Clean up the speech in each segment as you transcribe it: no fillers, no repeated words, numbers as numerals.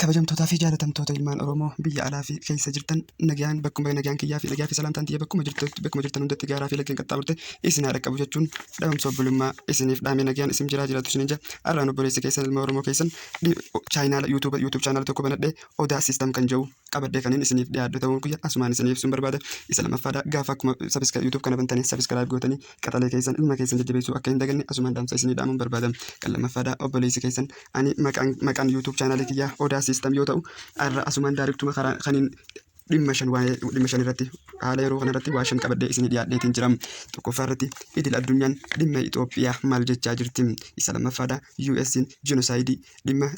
Kabajamtootaa fi jaalatamtoota ilmaan Oromoo biyya alaa fi keessa jirtan, nagaan bakkuma nagaan kiyyaa fi nagaa fi salaamtaan tiyya bakkuma jirtan hundatti gaaraa fi laggeen qaxxaamurte isin haa dhaqqabu jechuun dhabamsa obbolummaa isiniif dhaamee, nagaan isin jiraa jiraatu isinin jira. Arraan obboleessi keessan, ilma Oromoo keessan, channel YouTube channel tokko banadhee Odaa System kan jedhu qabadhee kanneen isiniif dhiyaadhu ta'uu kiyya asumaan isiniif ibsuun barbaada. Isa lammaffaadha, gaafa akkuma subscribe YouTube kana bantanii subscribe gootanii qaxalee keessan, ilma keessan jajjabeessuu akka hin daganne asumaan dhaamsa isinii dhaamuun barbaada. Kan lammaffaadha, obboleessi keessan ani maqaan YouTube channelii kiyyaa Odaa System yoo ta'u, har'a asumaan directuma karaa kaniin dhimma shan, waa'ee dhimma shan irratti, haala yeroo kana irratti waa shan qabadhee isinii dhiyaadheetiin jira. Tokkoffaa irratti, idil addunyaan dhimma Itoophiyaa maal jechaa jirti? Isa lammaffaadha, US'n genocide dhimma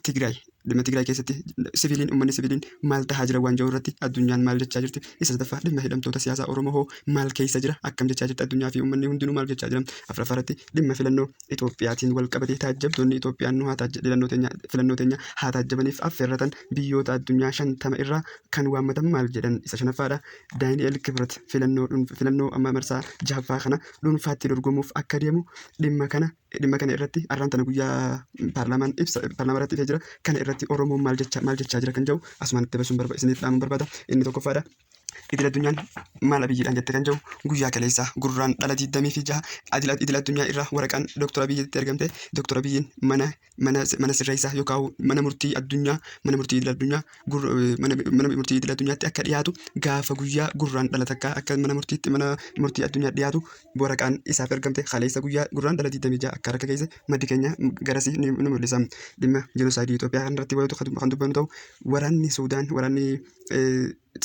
Tigraay keessatti siviiliin, uummanni siviiliin maal tahaa jira waan jiru irratti addunyaan maal jechaa jirti? Isa sadaffaa, dhimma hidhamtoota siyaasaa Oromoo hoo maal keessa jira? Akkam jechaa jirti addunyaa fi uummanni hundinuu maal jechaa jira? Afuraffaa irratti, dhimma filannoo Itoophiyaatiin wal qabatee taajjabdoonni Itoophiyaan nu haa filannoo teenya haa taajjabaniif affeerratan biyyoota addunyaa 50 irraa kan waammatan maal jedhan? Isa shanaffaadha, Daani'el Kibrat filannoo amma marsaa jahaffaa kana dhuunfaatti dorgomuuf akka deemu dhimma kana irratti har'aan tana guyyaa paarlaamaan ibsa paarlaamaa irratti ifee jira. Kana irratti Oromoon maal jechaa jira kan jedhu asumaan itti basuun isiniif dhaamuun barbaada. Inni tokkoffaadha, idil addunyaan maal Abiyyiidhaan jette kan jedhu, guyyaa kaleessaa Gurraandhala 26 idil addunyaa irraa waraqaan Dooktor Abiyyitti ergamte, Dooktor Abiyyiin mana sirreessaa yookaan mana murtii addunyaa, mana murtii idil addunyaa, mana murtii idil addunyaatti akka dhiyaatu, gaafa guyyaa Gurraandhala 1 akka mana murtiitti, mana murtii addunyaa dhiyaatu waraqaan isaaf ergamte kaleessa guyyaa Gurraandhala 26 akka harka keessa maddi keenya garasii ni mul'isa. Dhimma genocide Itoophiyaa kanarratti wayitu kan dubbannu ta'u, waraanni Suudaan, waraanni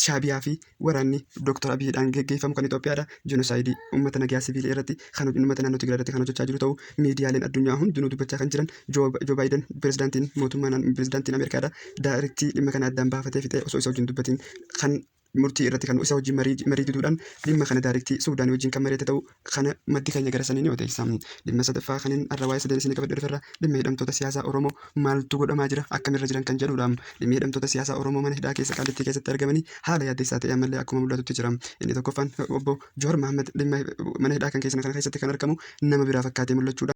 Shaabiyaa fi waraanni Dooktar Abiyyiidhaan geggeeffamu kan Itoophiyaadha. Genocide uummata nagaa siviilii irratti kan uummata naannoo Tigraay irratti kan hojjechaa jiru ta'u miidiyaaleen addunyaa hundinuu dubbachaa kan jiran, Joo Baayiden, pirezidaantiin mootummaa, pirezidaantiin Ameerikaadha. Direct dhimma kana addaan baafatee fixee osoo isa wajjin dubbatiin kan murtii irratti kan isa wajjin marii diduudhaan dhimma kana direct Suudaanii wajjin kan mari'ate ta'u kana maddi keenya gara sanii ni odeessa. Dhimma sadaffaa kanneen har'a waa'ee sadeen isinii qabadhe dhuferra, dhimma hidhamtoota siyaasaa Oromoo maaltu godhamaa jira, akkamirra jiran kan jedhudha. Dhimmi hidhamtoota siyaasaa Oromoo mana hidhaa keessa Qaallittii keessatti argamanii haala yaaddessaa ta'e ammallee akkuma mul'atutti jira. Inni tokkoffaan, obbo Jowaar Mahammad dhimma mana hidhaa kan keessa kana keessatti kan argamu nama biraa fakkaatee mul'achuudha.